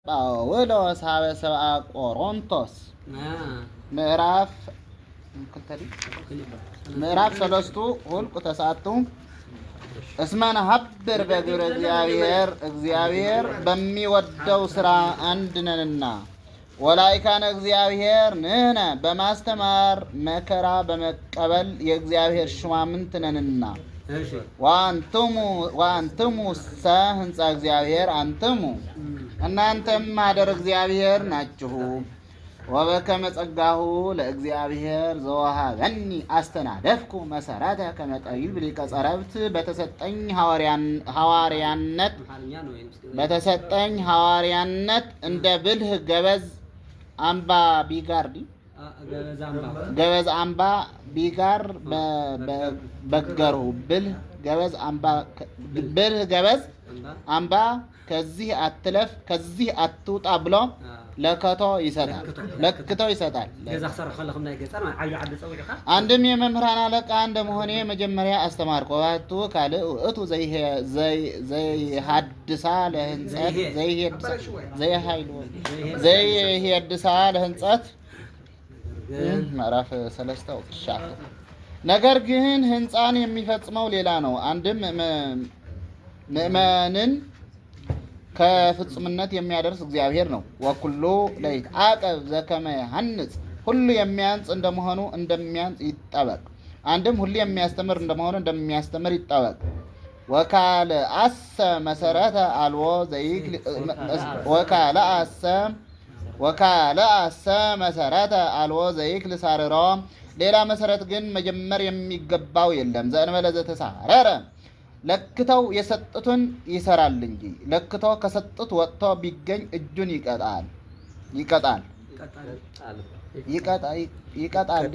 ጳውሎስ ኀበ ሰብአ ቆሮንቶስ ምዕራፍ ምዕራፍ ሰለስቱ ሁልቁ ተስዓቱ። እስመ ነሀብር በግብረ እግዚአብሔር፣ እግዚአብሔር በሚወደው ስራ አንድ ነንና። ወላይካነ እግዚአብሔር ንሕነ፣ በማስተማር መከራ በመቀበል የእግዚአብሔር ሹማምንት ነንና። ወአንትሙሰ ህንፃ እግዚአብሔር አንትሙ፣ እናንተም ማደር እግዚአብሔር ናችሁ። ወበከመ ጸጋሁ ለእግዚአብሔር ዘወሃበኒ አስተናደፍኩ መሰረተ ከመ ጠቢብ ሊቀ ጸረብት፣ በተሰጠኝ ሐዋርያነት እንደ ብልህ ገበዝ አምባ ቢጋር፣ ገበዝ አምባ ቢጋር በገርሁ። ብልህ ገበዝ አምባ ከዚህ አትለፍ፣ ከዚህ አትውጣ ብሎ ለከቶ ይሰጣል፣ ለክቶ ይሰጣል። ገዛ ክሰርሕ ከለኹም ናይ ገጠር ዓብዪ ዓዲ ፀዊዕካ። አንድም የመምህራን አለቃ እንደመሆኔ መጀመሪያ አስተማርኩ። ወባሕቱ ካልእ ውእቱ ዘይሃድሳ ለህንጸት፣ ዘይሄድሳ ለህንጸት፣ ምዕራፍ 3:9። ነገር ግን ህንፃን የሚፈጽመው ሌላ ነው። አንድም ምእመንን ከፍጹምነት የሚያደርስ እግዚአብሔር ነው። ወኩሉ ለይትዐቀብ ዘከመ ይሐንጽ፣ ሁሉ የሚያንጽ እንደመሆኑ እንደሚያንጽ ይጠበቅ። አንድም ሁሉ የሚያስተምር እንደመሆኑ እንደሚያስተምር ይጠበቅ። ወካልአሰ መሰረተ አልቦ ዘይክል ሳርሮ፣ ሌላ መሰረት ግን መጀመር የሚገባው የለም። ዘእንበለ ዘተሳረረ፣ ለክተው የሰጡትን ይሰራል እንጂ። ለክቶ ከሰጡት ወጥቶ ቢገኝ እጁን ይቀጣል፣ ይቀጣል፣ ይቀጣል፣ ይቀጣል።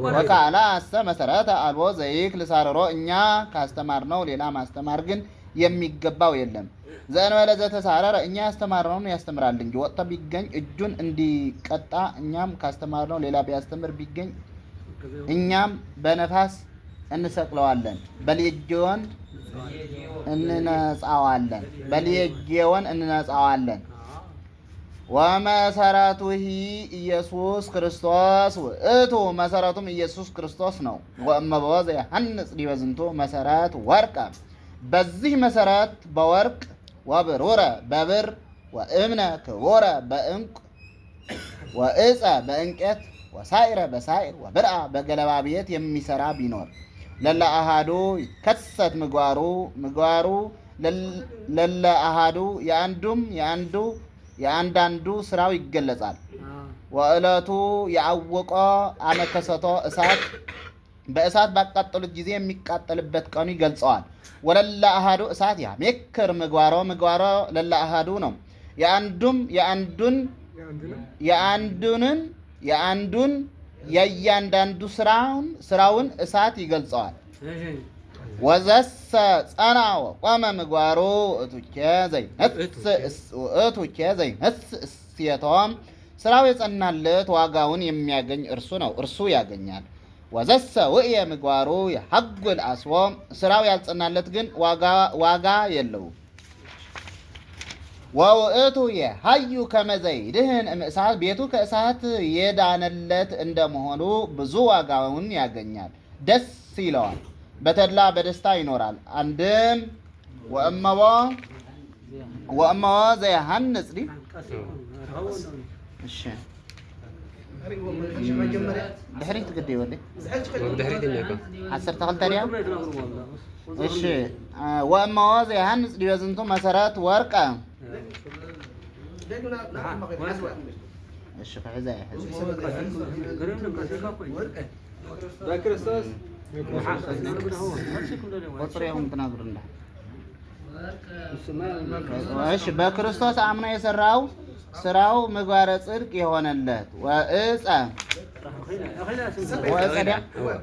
ወካልአሰ መሰረተ አልቦ ዘይክል ሳርሮ፣ እኛ ካስተማርነው ሌላ ማስተማር ግን የሚገባው የለም። ዘእንበለ ዘተሳረረ፣ እኛ ያስተማርነውን ያስተምራል እንጂ። ወጥቶ ቢገኝ እጁን እንዲቀጣ፣ እኛም ካስተማርነው ሌላ ቢያስተምር ቢገኝ እኛም በነፋስ እንሰቅለዋለን፣ በሌጌዎን እንነጻዋለን፣ በሌጌዎን እንነጻዋለን። ወመሰረቱሂ ኢየሱስ ክርስቶስ ውእቱ፣ መሰረቱም ኢየሱስ ክርስቶስ ነው። ወእመቦ ዘየሐንጽ ዲበ ዝንቱ መሰረት ወርቀ፣ በዚህ መሰረት በወርቅ፣ ወብሩረ በብር፣ ወእምነ ክቡረ በእንቁ፣ ወዕፀ በእንጨት፣ ወሳይረ በሳይር፣ ወብርአ በገለባ ቤት የሚሰራ ቢኖር፣ ለለ አሃዱ ይከሰት ምግባሩ፣ ለለ አሃዱ የአንዱም የአንዱ የአንዳንዱ ስራው ይገለጻል። ወዕለቱ የዐውቆ አመ ከሰቶ እሳት፣ በእሳት ባቃጠሉት ጊዜ የሚቃጠልበት ቀኑ ይገልጸዋል። ወለለ አሃዱ እሳት ያሜክር ምግባሮ፣ ምግባሮ ለለ አሃዱ ነው። የአንዱም የአንዱን የአንዱንን የአንዱን የእያንዳንዱ ስራውን እሳት ይገልጸዋል። ወዘሰ ጸና ወቆመ ምግባሩ ውእቱኬ ዘይነስእ እሴቶም፣ ስራው የጸናለት ዋጋውን የሚያገኝ እርሱ ነው፣ እርሱ ያገኛል። ወዘሰ ውእየ ምግባሩ የሐጉል አስቦ፣ ስራው ያልጸናለት ግን ዋጋ የለውም። ወውእቱ የሀዩ ከመ ዘይድህን እምእሳት፣ ቤቱ ከእሳት የዳነለት እንደመሆኑ ብዙ ዋጋውን ያገኛል፣ ደስ ይለዋል፣ በተድላ በደስታ ይኖራል። አንድም ወእመቦ ዘየሐንጽ ዲ እሺ ድሕሪት ግዲ ይወሊ። ብድሕሪት እኒአካ። 12 ድያ? እሺ። ወእመቦ ዘየሐንጽ ዲበ ዝንቱ መሰረት ወርቀ፣ እሺ ክሕዛ እየ ሕዚ። በክርስቶስ ቁፅሪ ኢኹም ትነግሩና። እሺ፣ በክርስቶስ አምኖ የሰራው ስራው ምግባረ ጽድቅ የሆነለት፣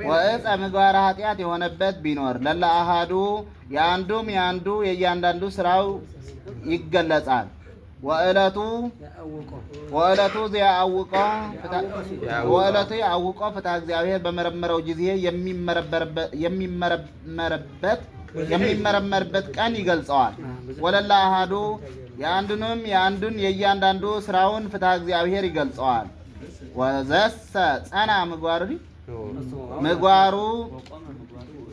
ወዕፀ ምግባረ ኃጢአት የሆነበት ቢኖር፣ ለለ አሃዱ የአንዱም የአንዱ የእያንዳንዱ ስራው ይገለጻል። ወዕለቱ ወዕለቱ ዘያአውቆ ወዕለቱ ያአውቆ ፍትሐ እግዚአብሔር በመረመረው ጊዜ የሚመረመርበት ቀን ይገልጸዋል። ወለላ አሃዱ የአንዱንም የአንዱን የእያንዳንዱ ስራውን ፍትሐ እግዚአብሔር ይገልጸዋል። ወዘሰ ጸና ምግባሩ ምግባሩ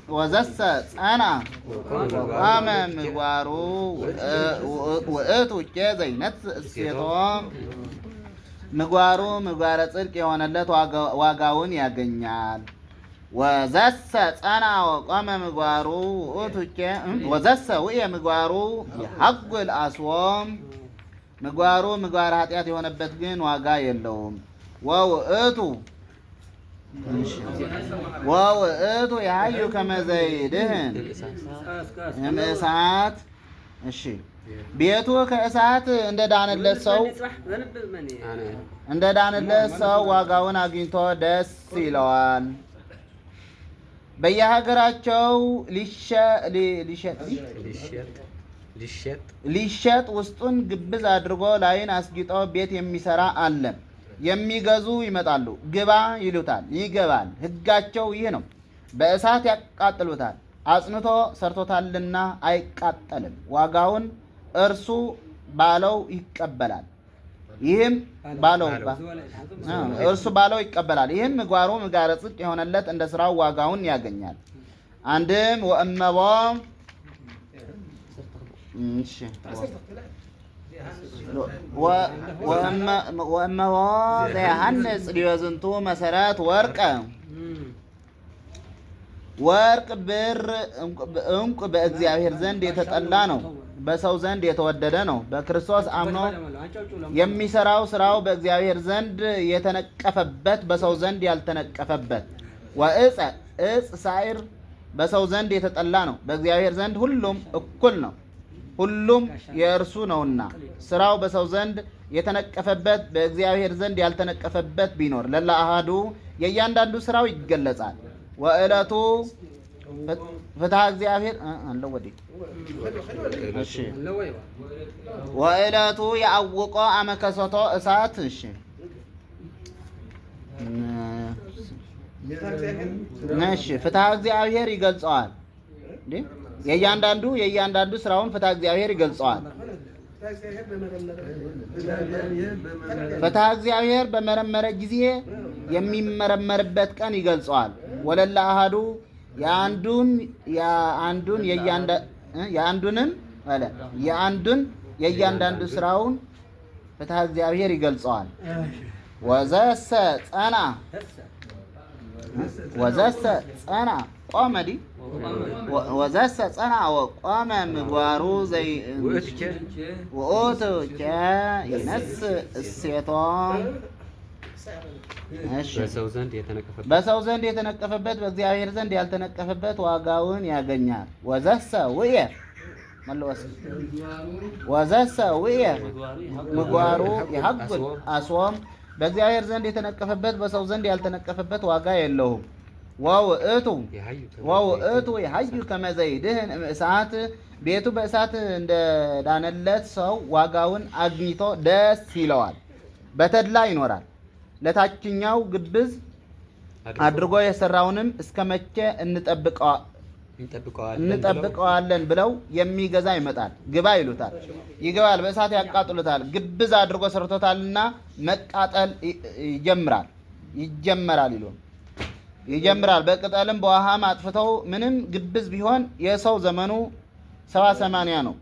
ወዘሰ ጸና ወቆመ ምግባሩ ውእቱ እኬ ዘይነጽእ እሴቶ ምግባሩ ምግባረ ጽድቅ የሆነለት ዋጋውን ያገኛል። ወዘሰ ጸና ወቆመ ምግባሩ ውእቱ እኬ ወዘሰ ውእየ ምግባሩ የሐጉል አስዎ ምግባሩ ምግባረ ኃጢአት የሆነበት ግን ዋጋ የለውም። ወውእቱ የሐዩ ከመ ዘይድህን እምእሳት። እሺ ቤቱ ከእሳት እንደዳነለት ሰው ዋጋውን አግኝቶ ደስ ይለዋል። በየሀገራቸው ሊሸጥ ውስጡን ግብዝ አድርጎ ላይን አስጊጦ ቤት የሚሰራ አለ። የሚገዙ ይመጣሉ፣ ግባ ይሉታል፣ ይገባል። ሕጋቸው ይህ ነው። በእሳት ያቃጥሉታል። አጽንቶ ሰርቶታልና አይቃጠልም። ዋጋውን እርሱ ባለው ይቀበላል። ይህም ባለው እርሱ ባለው ይቀበላል። ይህም ምግባሩ ምግባረ ጽድቅ የሆነለት እንደ ስራው ዋጋውን ያገኛል። አንድም ወእመቦ ወእመቦ ዘየሐንጽ ዲበ ዝንቱ መሰረት ወርቀ ወርቅ ብር ዕንቁ በእግዚአብሔር ዘንድ የተጠላ ነው፣ በሰው ዘንድ የተወደደ ነው። በክርስቶስ አምኖ የሚሰራው ስራው በእግዚአብሔር ዘንድ የተነቀፈበት፣ በሰው ዘንድ ያልተነቀፈበት። ወእፀ እጽ ሳይር በሰው ዘንድ የተጠላ ነው፣ በእግዚአብሔር ዘንድ ሁሉም እኩል ነው፣ ሁሉም የእርሱ ነውና። ስራው በሰው ዘንድ የተነቀፈበት በእግዚአብሔር ዘንድ ያልተነቀፈበት ቢኖር ለላ አሃዱ የእያንዳንዱ ስራው ይገለጻል። ወዕለቱ ፍትሐ እግዚአብሔር አለው ወዲህ እሺ ወዕለቱ የአውቆ አመከሰቶ እሳት እሺ እሺ ፍትሐ እግዚአብሔር ይገልጸዋል። የእያንዳንዱ ስራውን ፍትሐ እግዚአብሔር ይገልጸዋል። ፍትሐ እግዚአብሔር በመረመረ ጊዜ የሚመረመርበት ቀን ይገልጸዋል። ወለላ አሃዱ የአንዱን የእያንዳንዱ ስራውን ፍትሐ እግዚአብሔር ይገልጸዋል። ወዘሰ ጸና ቆመ ወዘሰ ጸና ወቆመ ምግባሩ ውእቱ ይነስእ እሴቶ። በሰው ዘንድ የተነቀፈበት በእግዚአብሔር ዘንድ ያልተነቀፈበት ዋጋውን ያገኛል። ወዘሰ ውእየ ወዘሰ ውእየ ምግባሩ የሐጉል አስዎም በእግዚአብሔር ዘንድ የተነቀፈበት በሰው ዘንድ ያልተነቀፈበት ዋጋ የለውም። ወውእቱ የሐዩ ከመ ዘይድህን እምእሳት ቤቱ በእሳት እንደዳነለት ሰው ዋጋውን አግኝቶ ደስ ይለዋል፣ በተድላ ይኖራል። ለታችኛው ግብዝ አድርጎ የሰራውንም እስከ መቼ እንጠብቀዋለን ብለው የሚገዛ ይመጣል። ግባ ይሉታል፣ ይገባል። በእሳት ያቃጥሉታል። ግብዝ አድርጎ ሰርቶታልና መቃጠል ይጀምራል ይጀምራል። በቅጠልም በውሃም አጥፍተው ምንም ግብዝ ቢሆን የሰው ዘመኑ 70-80 ነው።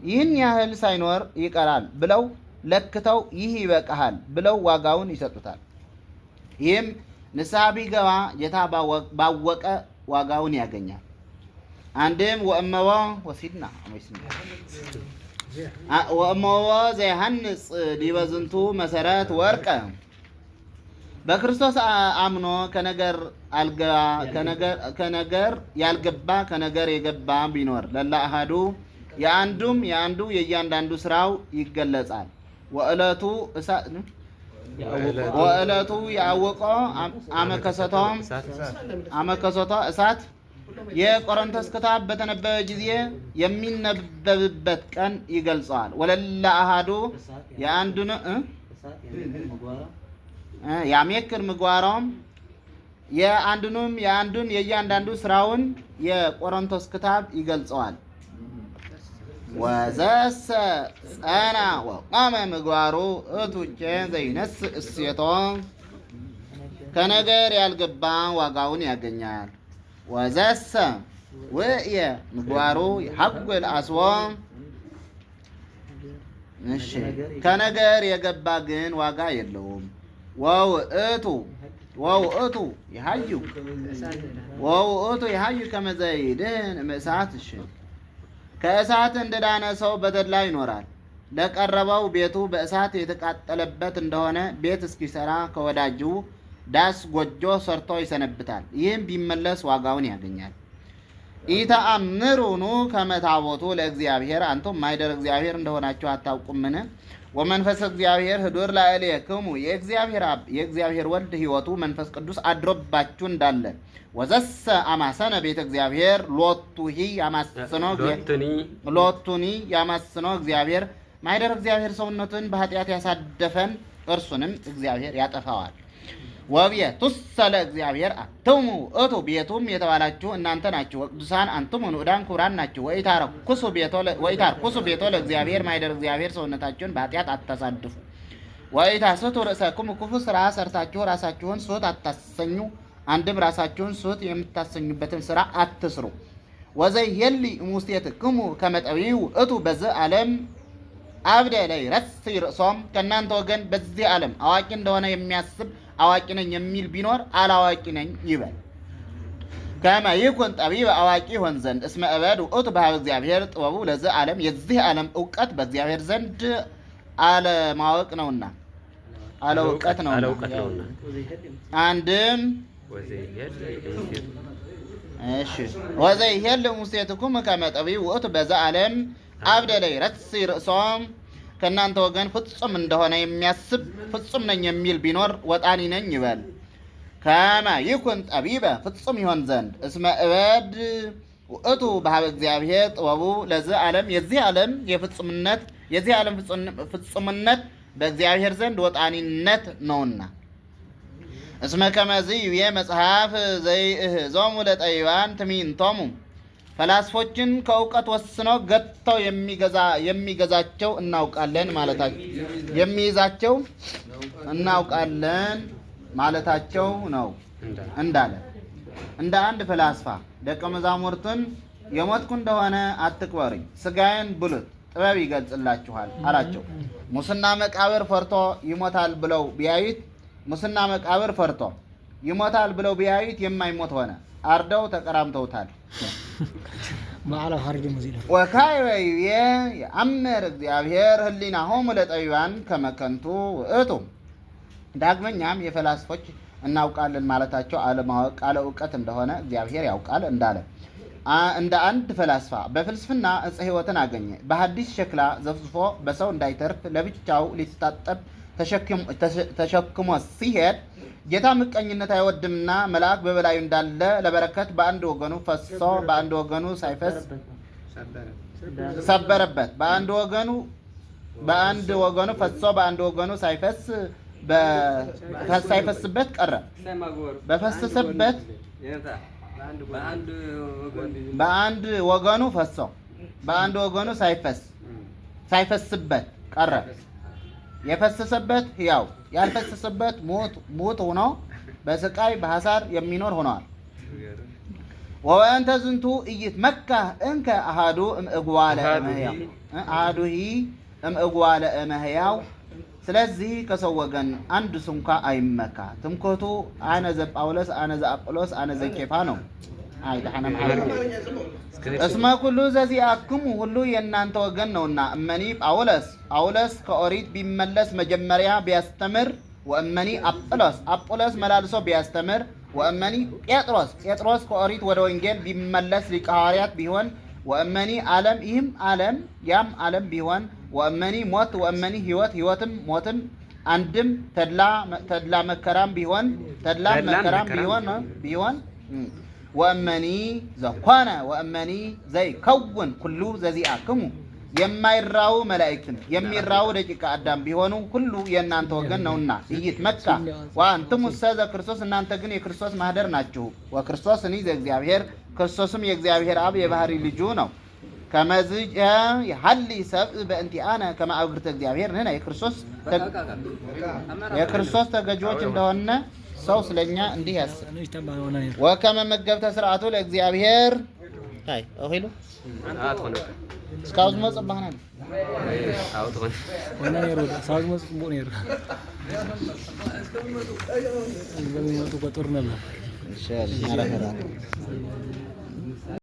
ይህን ያህል ሳይኖር ይቀራል ብለው ለክተው ይህ ይበቃሃል ብለው ዋጋውን ይሰጡታል። ይህም ንስሐ ቢገባ ጌታ ባወቀ ዋጋውን ያገኛል። አንድም ወእመቦ ወሲድና ወእመቦ ዘይሐንጽ ዲበ ዝንቱ መሰረት ወርቀ በክርስቶስ አምኖ ከነገር ያልገባ ከነገር የገባ ቢኖር ለላ አሃዱ የአንዱም የአንዱ የእያንዳንዱ ስራው ይገለጻል። ወዕለቱ ያወቆ አመከሰቶ እሳት የቆሮንቶስ ክታብ በተነበበ ጊዜ የሚነበብበት ቀን ይገልጸዋል። ወለለ አሃዱ የአንዱን ያሜክር ምግባሮም የአንዱንም የአንዱን የእያንዳንዱ ስራውን የቆሮንቶስ ክታብ ይገልጸዋል። ወዘሰ ጸና ወቆመ ምግባሩ እቱቼ ዘይነስ እሴቶ ከነገር ያልገባ ዋጋውን ያገኛል። ወዘሰ ውእየ ምግባሩ ይሐጉል አስቦ። እሺ፣ ከነገር የገባ ግን ዋጋ የለውም። ወውእቱ ይሃዩ ወውእቱ ይሃዩ ከመ ዘይድህን እምእሳት። እሺ፣ ከእሳት እንደዳነ ሰው በተድላ ይኖራል። ለቀረበው ቤቱ በእሳት የተቃጠለበት እንደሆነ ቤት እስኪሰራ ከወዳጁ ዳስ ጎጆ ሰርቶ ይሰነብታል። ይህም ቢመለስ ዋጋውን ያገኛል። ኢተአምሩኑ ከመ ታቦቱ ለእግዚአብሔር አንቱም ማኅደረ እግዚአብሔር እንደሆናችሁ አታውቁምን? ወመንፈስ እግዚአብሔር ህዱር ላዕሌክሙ የእግዚአብሔር አብ የእግዚአብሔር ወልድ ሕይወቱ መንፈስ ቅዱስ አድሮባችሁ እንዳለ። ወዘሰ አማሰነ ቤተ እግዚአብሔር ሎቱሂ ያማስኖ ሎቱኒ ሎቱኒ ያማስኖ እግዚአብሔር ማኅደረ እግዚአብሔር ሰውነቱን በኃጢአት ያሳደፈን እርሱንም እግዚአብሔር ያጠፋዋል። ወቤቱሰ ለእግዚአብሔር አንትሙ ውእቱ ቤቱም የተባላችሁ እናንተ ናችሁ። ወቅዱሳን አንትሙ ንዑዳን ክቡራን ናችሁ። ወኢታርኩሱ ቤቶ ለእግዚአብሔር ማኅደረ እግዚአብሔር ሰውነታችሁን በኃጢአት አታሳድፉ። ወኢታስቱ ርእሰክሙ ክፉ ስራ ሰርታችሁ ራሳችሁን ስሁት አታሰኙ። አንድም ራሳችሁን ስሁት የምታሰኙበትን ስራ አትስሩ። ወዘይሄሊ እምውስቴትክሙ ከመ ጠቢብ ውእቱ በዝ ዓለም አብደ ለይረስይ ርእሶም ከእናንተ ወገን በዚህ ዓለም አዋቂ እንደሆነ የሚያስብ አዋቂ ነኝ የሚል ቢኖር አላዋቂ ነኝ ይበል። ከመ ይኩን ጠቢብ አዋቂ ይሆን ዘንድ። እስመ እበድ ውእቱ በኀበ እግዚአብሔር ጥበቡ ለዝ ዓለም የዚህ ዓለም እውቀት በእግዚአብሔር ዘንድ አለማወቅ ነውና አለእውቀት ነውና። አለእውቀት ነውና። አንድም ወዘይሄሊ እምውስቴቱ እሺ፣ ወዘይሄል እምውስቴትክሙ ከመ ጠቢብ ውእቱ በዛ ዓለም አብደ ለይረስይ ርእሶም ከእናንተ ወገን ፍጹም እንደሆነ የሚያስብ ፍጹም ነኝ የሚል ቢኖር ወጣኒ ነኝ ይበል። ከመ ይኩን ጠቢበ ፍጹም ይሆን ዘንድ። እስመ እበድ ውእቱ በኀበ እግዚአብሔር ጥበቡ ለዝ ዓለም የዚህ ዓለም የፍጹምነት የዚህ ዓለም ፍጹምነት በእግዚአብሔር ዘንድ ወጣኒነት ነውና። እስመ ከመዝ ይቤ መጽሐፍ ዘይእህዞሙ ለጠቢባን ትሚንቶሙ ፈላስፎችን ከእውቀት ወስነው ገጥተው የሚገዛቸው እናውቃለን ማለታቸው የሚይዛቸው እናውቃለን ማለታቸው ነው እንዳለ። እንደ አንድ ፈላስፋ ደቀ መዛሙርቱን የሞትኩ እንደሆነ አትቅበሩኝ፣ ስጋዬን ብሉት ጥበብ ይገልጽላችኋል አላቸው። ሙስና መቃብር ፈርቶ ይሞታል ብለው ቢያዩት ሙስና መቃብር ፈርቶ ይሞታል ብለው ቢያዩት የማይሞት ሆነ። አርደው ተቀራምተውታል። በዓለ ኻሪጅ ሙዚላ ወካዕበ ይቤ የአምር እግዚአብሔር ህሊናሆሙ ለጠቢባን ከመ ከንቱ ውእቱ። ዳግመኛም የፈላስፎች እናውቃለን ማለታቸው አለማወቅ አለ እውቀት እንደሆነ እግዚአብሔር ያውቃል እንዳለ። እንደ አንድ ፈላስፋ በፍልስፍና ዕፀ ሕይወትን አገኘ። በሐዲስ ሸክላ ዘፍዝፎ በሰው እንዳይተርፍ ለብቻው ሊታጠብ ተሸክሞ ሲሄድ ጌታ ምቀኝነት አይወድምና መልአክ በበላዩ እንዳለ ለበረከት በአንድ ወገኑ ፈሶ በአንድ ወገኑ ሳይፈስ ሰበረበት። በአንድ ወገኑ ፈሶ በአንድ ወገኑ ሳይፈስበት ቀረ። በፈሰሰበት በአንድ ወገኑ ፈሶ በአንድ ወገኑ ሳይፈስበት ቀረ። የፈሰሰበት ሕያው ያልፈሰሰበት ሙት ሆኖ በስቃይ በሐሳር የሚኖር ሆነዋል። ወበእንተ ዝንቱ ኢይትመካህ እንከ አሃዱ እምእጓለ እመሕያው አሃዱሂ እምእጓለ እመሕያው። ስለዚህ ከሰው ወገን አንድ ስንኳ አይመካ። ትምክህቱ አነ ዘጳውሎስ አነ ዘአጵሎስ አነ ዘኬፋ ነው። አይ ደሓና መሓረና። እስመ ኩሉ ዘዚአክሙ ሁሉ የእናንተ ወገን ነውና። እመኒ ጳውሎስ ጳውሎስ ከኦሪት ቢመለስ መጀመሪያ ቢያስተምር፣ ወእመኒ አጵሎስ አጵሎስ መላልሶ ቢያስተምር፣ ወእመኒ ጴጥሮስ ጴጥሮስ ከኦሪት ወደ ወንጌል ቢመለስ ሊቀ ሐዋርያት ቢሆን፣ ወእመኒ ዓለም ይህም ዓለም ያም ዓለም ቢሆን፣ ወእመኒ ሞት ወእመኒ ሕይወት ሕይወትም ሞትም አንድም ተድላ መከራም ቢሆን ተድላም ተድላም መከራም መከራም ቢሆን ቢሆን ወእመኒ ዘኮነ ወእመኒ ዘይከውን ኩሉ ዘዚአክሙ የማይራቡ መላእክትም የሚራቡ ደቂቀ አዳም ቢሆኑ ሁሉ የእናንተ ወገን ነውና ኢይትመካ። ወአንትሙሰ ዘክርስቶስ እናንተ ግን የክርስቶስ ማህደር ናችሁ። ወክርስቶስ እኒ ዘእግዚአብሔር ክርስቶስም የእግዚአብሔር አብ የባህሪ ልጁ ነው። ከመዝ የሀሊ ሰብእ በእንቲአነ ከመ አብግርተ እግዚአብሔር ንሕነ የክርስቶስ ተገዢዎች እንደሆነ ሰው ስለኛ እንዲህ ያስብ። ንእሽተን ባልሆነ ነይሩ። ወከመ መገብተ ስርዓቱ ለእግዚአብሔር ታይ ኦኺሉ እስካብ ዝመፅእ ባህና ወና ነይሩ ሳብ ዝመፅእ ፅቡቅ ነይሩ። በሚመጡ ቁጥር ነበር። ኢንሻአላህ።